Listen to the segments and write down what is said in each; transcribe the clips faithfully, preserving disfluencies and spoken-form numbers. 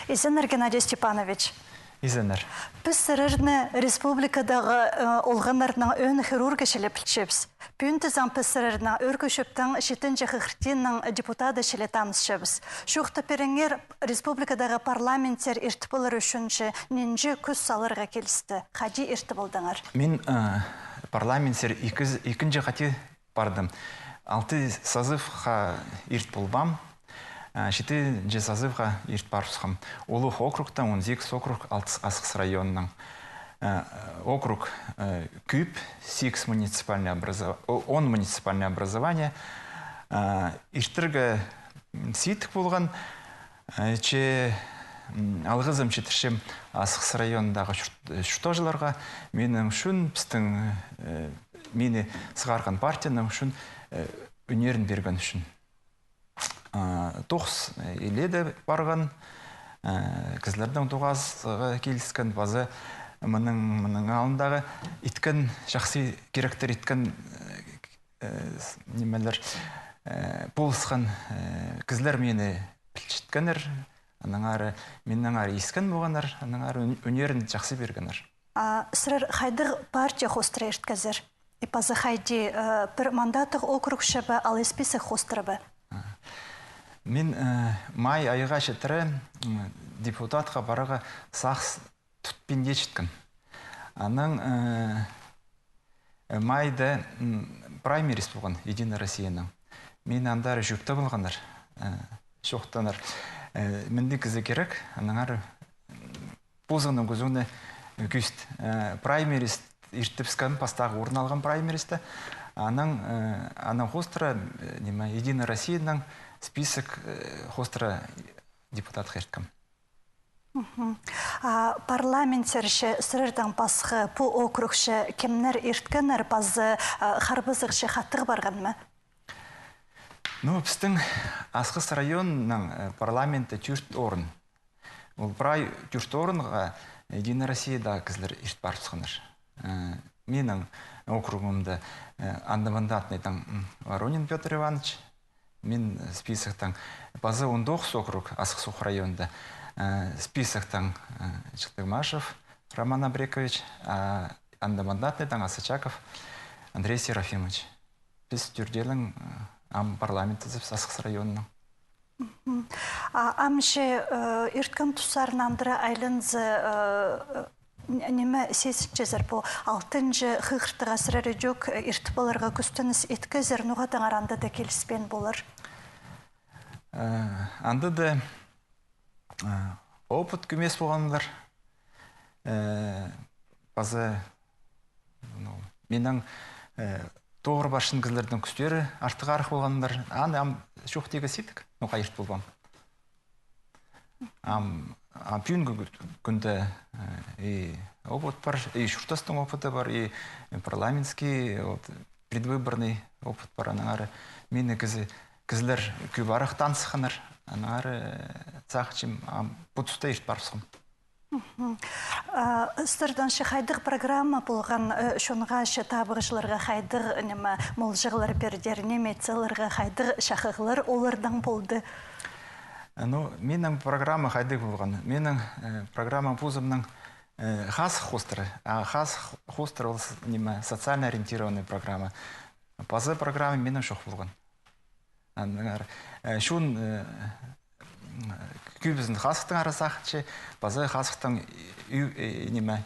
Изеннер, Геннадий Степанович. Изеннер. Піс сірерні республикадағы, э, олғаннарның ӧӧн хирургы чіли пілчебіс. Пӱӱн тізең піс сірерні Ӧӧркі Чӧптің читінҷі хығыртыының депутады чіли танысчабыс. Чоохтап пиріңер, республикадағы парламентсер иртіп полар ӱчӱн че нинҷе кӱс саларға килісті? Хайди иртіп алдыңар? Мин, э, парламентсер ікі-, ікінҷі хати пардым. Алты созывха ирт полбаам, а, читінҷі созывха ирт парыбысхам. Улуғ округтаң, он сигіс округ, алты Асхыс районнаң. Э, округ, э, кӧп, сигіс муниципальный образов-, о-, он муниципальный образование. Э, иртірге, м, сидік полған, э, че, м, алғызым читірчем Асхыс районындағы чурт-, э, чуртағҷыларға. Минің ӱчӱн, пістің, э, мині сығарған партияның ӱчӱн, э, ӱнерін пирген ӱчӱн. А, тоғыс, э, иледе парған, э, кізілернің тоғазығ киліскен, паза мының, мының алнындағы иткен, чахсы киректер иткен, э, э, с-, нимелер, э, полысхан, э, кізілер мині пілчеткеннер, аннаңар, миннеңер искен полғаннар, аннаңар ӱн-, ӱнерін чахсы пиргеннер. А сірер хайдағ партия хоостыра ирткезер? И паза хайди, э, пір мандаттығ округ че бе, алай список хоостыра ба? А. Мин, э, май айға читіре, м, депутатха парарға сағыс тутпин дее читкем. Анаң, э, э, майда, м, праймериз полған Единая Россияның. Мин андар чӧпте полғаннар, э, чоохтанар. Э, мындағ кізі кирек, аннаңар, м, позыңның кӱзіңні кӧзіт. Э, праймериз иртібіскем, пастағы орын алған праймеристі. Анаң, э, анаң хоостыра, э, ниме, Единая Россияның список, э, хоостыра депутатха ирткем. Мгм. А парламентсер че сірердең пасха пу округ че кемнер ирткеннер, паза, а, харбазығ че хатығ парған ма? Ну, пістің Асхыс районның, э, парламентте тӧрт орын. Ол прай тӧрт орынға Единая Россиядағы кізілер ирт парыбысханнар. Э, минің округымда, э, одномандатныйдаң, м, Воронин Пётр Иванович, мин списоктаң. Паза он тоғыс округ, Асхыс районында, э, списоктаң, э, Чылтыгмашев Роман Абрекович, а одномандатныйдаң Асочаков Андрей Серафимович. Піс тӧртеелең, э, ам парламенттезібіс Асхыс районының. Мгм. А ам че, э, ирткен тустарнаң андыра айланза, э, н-, ниме сизінчезер, пу алтынҷы хығыртыға сірер ідӧк, э, иртіп аларға кӱстеніс иткезер, ноға-даа анда даа киліспеен полар? Э, анда даа, э, опыт кӧмес полғаннар. Э, паза, ну, минің, э, тоғыр парчатхан кізілернің кӱстері артығ арах полғаннар. Аны ам чоохтирға сидік, ноға ирт полбаам. Ам, а пӱӱнгі кӱ-, кӱнде, э, и опыт пар, и чуртастың опыты пар, и парламентский, вот, предвыборный опыт пар. Аннаңар мині кізі, кізілер кӧп арах танысханнар. Аннаңар, э, сағынчам, ам пу туста ирт парыбысхам. Мгм. А сірердең че хайдағ программа полған, э, чонға че табығҷыларға хайдағ, ниме, молҷағлар пирдер, ниме итсе аларға, хайдағ чахығлар олардаң полды? Э, ну, минің программа хайдағ полған? Минің, э, программа позымның, э, хазых хоостыра. А хазых хоостыра ол с-, ниме, социально ориентированный программа. Паза программа минің чох полған. Аннаңар, э, чон, э, кӧбізін хазыхтаңар сағынча, паза хазыхтаң ӱ-, э, ниме,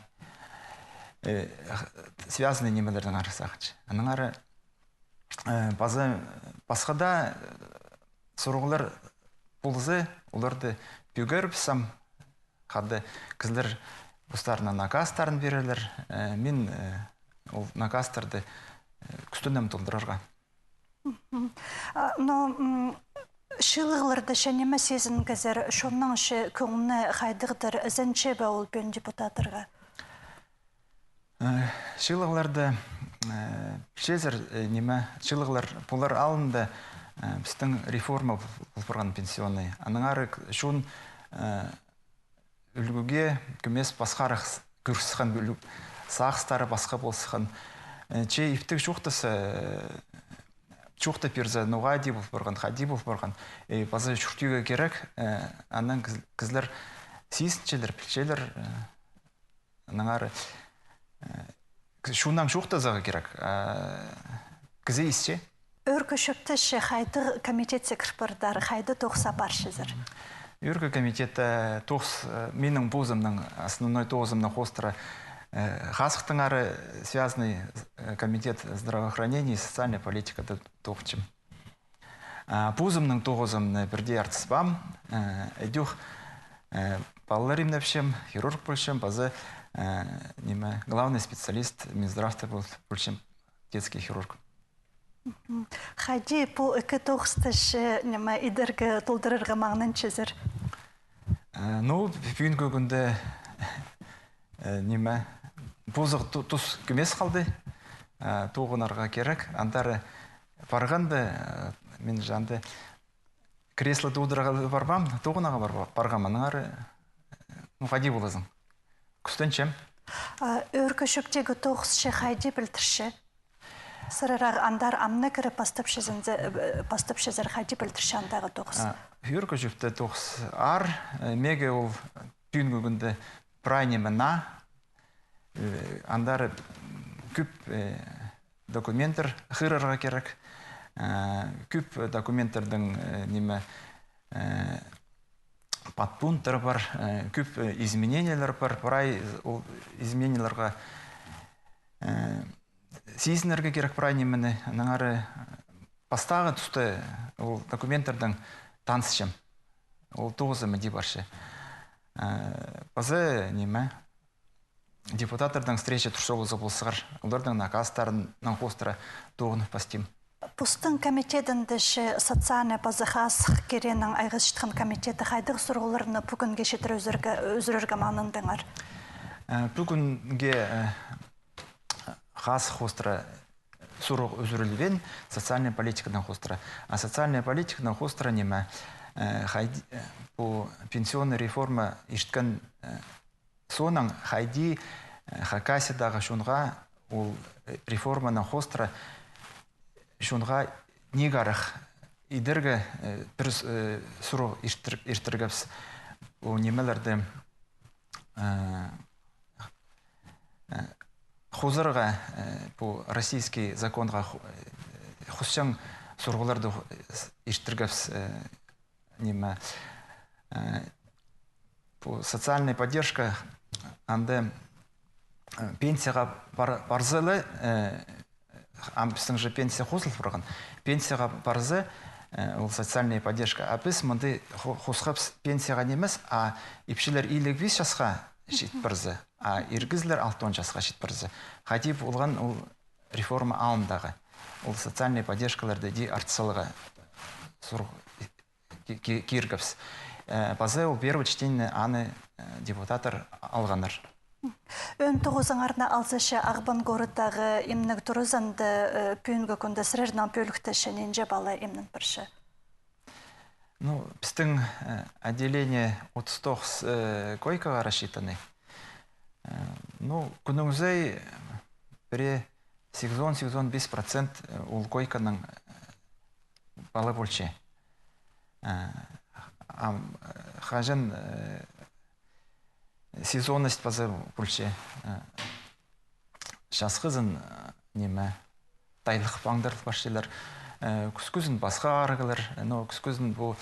э, х-, связанный нимелердеңер сағынча. Аннаңар, э, паза пасха даа, э, сурығлар полза, оларды пӧгерібіс ам, хада кізілер постарының наказтарын пирерлер. Э, мин, э, ол наказтарды, э, кӱстенем толдырарға. Мгм. А, но, м, чыылығларда че ниме сизінгезер, чонның че кӧңні хайдағдыр, ізенче бе ол пӱӱн депутаттарға? Э, чыылығларда, э, пілчезер, э, ниме, чыылығлар полар алнында, э, пістің реформа пол-, пол парған пенсионный. Аннаңар к-, чон, э, ӱлгӱге кӧмес пасхарах с-, кӧріскен, ӱл-, сағыстары пасха полысхан. Э, че иптіг чоохтаза, э, чоохтап пирзе, ноға даа пол парған, хайди пол парған. Э, паза чуртирға кирек, э, анаң кіз-, кізілер, сизінчелер, пілчелер, э, аннаңар, э, чоннаң чоохтазарға кирек, а, кізі исче. Ӧӧркі Чӧптегі хайдағ комитетсер кір пардар, хайдағ тоғыс апарчазар? Ӧӧркі комитетте тоғыс, э, минің позымның, основной тоғызымның хоостыра, э, хазыхтаңар связанный, э, комитет здравоохранения и социальной политикада тоғынчам. А, позымның тоғызымны пірдее артыспаам, э, ідӧк, э, палалар имнепчем, хирург полчам, паза, э, ниме, главный специалист Минздравта пол-, полчам, детский хирург. Мгм. Хайди пу ікі тоғысты че, ниме, идерге, толдырарға маңнанчазар? Э, ну, пӱӱнгі кӱнде, э, ниме, позы ту-, тус кӧмес халды, э, тоғынарға кирек. Андар парғанда, э, мин же анда креслода одырарға парбаам, тоғынарға парба-, парғам, аннаңар, э, ну, хайди полазың. Кӱстенчем. А, Ӧӧркі Чӧптегі тоғыс че хайди пілдірче? Сірер ағаа андар амды кіріп пастапчазар, э, пастапчазар, хайди пілдірче андағы тоғыс? А, Ӧӧркі Чӧпте тоғыс аар, э, меге ол пӱӱнгі кӱнде прай ниме наа, э, андар кӧп, э, документтер хығырарға кирек, э, кӧп документтернің, э, ниме, э, подпункттары пар, э, кӧп, э, изменениелер пар, прай ол изменениелерге, э, сизінерге кирек прай нимені, аннаңар, э, пастағы туста ол документтернең танысчам. Ол тоғызым іди парча. Э, паза ниме, депутаттарның встреча турча полза ползағыр, оларның наказтарынаң хоостыра тоғынып пастим. Постың комитедінде че социальный паза хазых киренің айғасчатхан комитеті хайдағ сурығларны пӱӱнге читіре ӱзӱрерге, ӱзӱрерге маңнандыңар? Э, пӱӱнге, э, хазых хоостыра сурығ ӱзӱрілбеен, социальный политиканың хоостыра. А социальный политиканың хоостыра ниме, э, хайди, э, пу пенсионный реформа ирткен, э, соонаң хайди, э, Хакасиядағы чонға ол, э, реформаның хоостыра чонға ниик арах идерге, э, пір с-, э, сурығ иртір-, иртіргебіс. Ол нимелерді, э, э, хозарға, э, пу российский законға хо-, э, хосчаң сурығларды хо-, с-, иртіргебіс, э, ниме, э, пу социальная поддержка, анда, э, пенсияға пар-, парза ла, э, ам пістің же пенсия хозыл парған. Пенсияға парза, э, ол социальная поддержка. А піс мында хо-, хосхабыс пенсияға нимес, а ипчілер илиг пис часха чит парза, а ир кізілер алтон часха чит парза. Хайди полған ол реформа алнындағы. Ол социальная поддержкаларды иди артыс саларға сурығ ки-, ки-, киргебіс. Э, паза ол первый чтениеде аны, э, депутаттар алғаннар. Ӧӧн тоғызыңарны алза че, Ағбан городтағы имнег туразында, э, пӱӱнгі кӱнде сірернің пӧлікте че нинҷе пала имнен парча? Ну, пістің, э, отделение отыс тоғыс, э, койкаға рассчитанный. Э, ну, кӱннің сай пірее сигізон, сигізон пис процент, э, ол койканың, э, пала полча. Э, ам, э, хаҷан, э, сезонность паза полча. Э, часхызын, э, ниме, тайлығ паңдырыл парчалар. Э, кӱскӱзін пасха ағырығлар, э, но кӱскӱзін пу,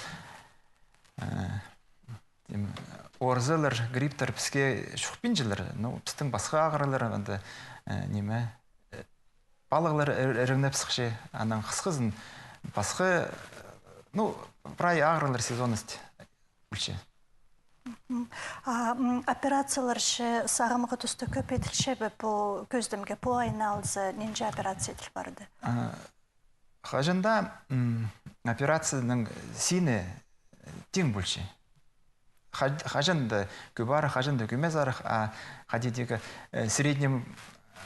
э, Тим, ОРЗ-лар, грипптер піске чухпинчалар, ну, пістің пасха ағырығлар, анда, э, ниме, э, палығлар ір-, іріңнеп сыхча, анаң хысхызын пасха, ну, прай ағырығлар сезонность полча. Мгм. А, м, операциялар че сағамғы туста кӧп иділче бе пу кӧзідімге, пу айны алза, нинҷе операция иділ парды? А, Хаҷан даа, м, операцияның сині тиң полча. Ха-, хаҷан даа кӧп арах, хаҷан даа кӧмес арах, а хайди дее, э, среднем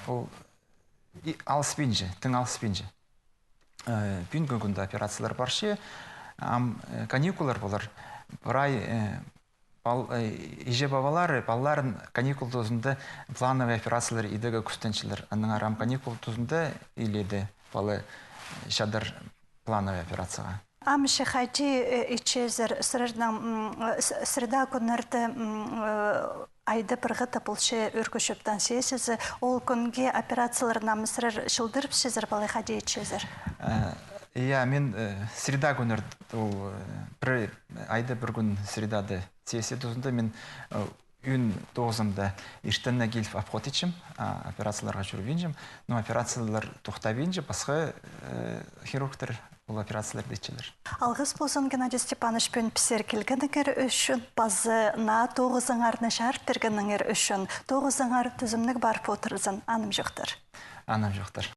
ол и-, алыспинча, тың алыспинча. Э, пӱӱнгі кӱнде операциялар парча, ам, э, каникуллар полар. Прай, э, Пал-, э, иҷе-пабалар, э, палаларын каникул тузында плановый операциялар идерге кӱстенчелер. Аннаңар ам каникул тузында илееде пала, э, чадар плановый операцияға. Ам че хайди, э, итчезер, сірернің, м, э, с-, среда кӱннерде, м, э, айда пір хати полча ӧӧркі чӧптең сессиязы, ол кӱнге операцияларны ам сірер чылдырыбысчазар ба, алай хайди итчезер? Э, я, мин, э, среда кӱннер, ол, э, пір айда пір кӱн средада сессия тузында мин, э, ӱн тоғызымда иртеннең киліп обход итчем, а, операцияларға чӧрбинчем. Но операциялар тохтабинча, пасха, э, хирургтар ол операцияларны итчелер. Алғыс ползын, Геннадий Степанович, пӱӱн пісер килгеніңер ӱчӱн, паза наа тоғызыңарны чарыт пиргеніңер ӱчӱн. Тоғызыңар тӱзімніг парып одырзын, анымҷохтар. Анымҷохтар.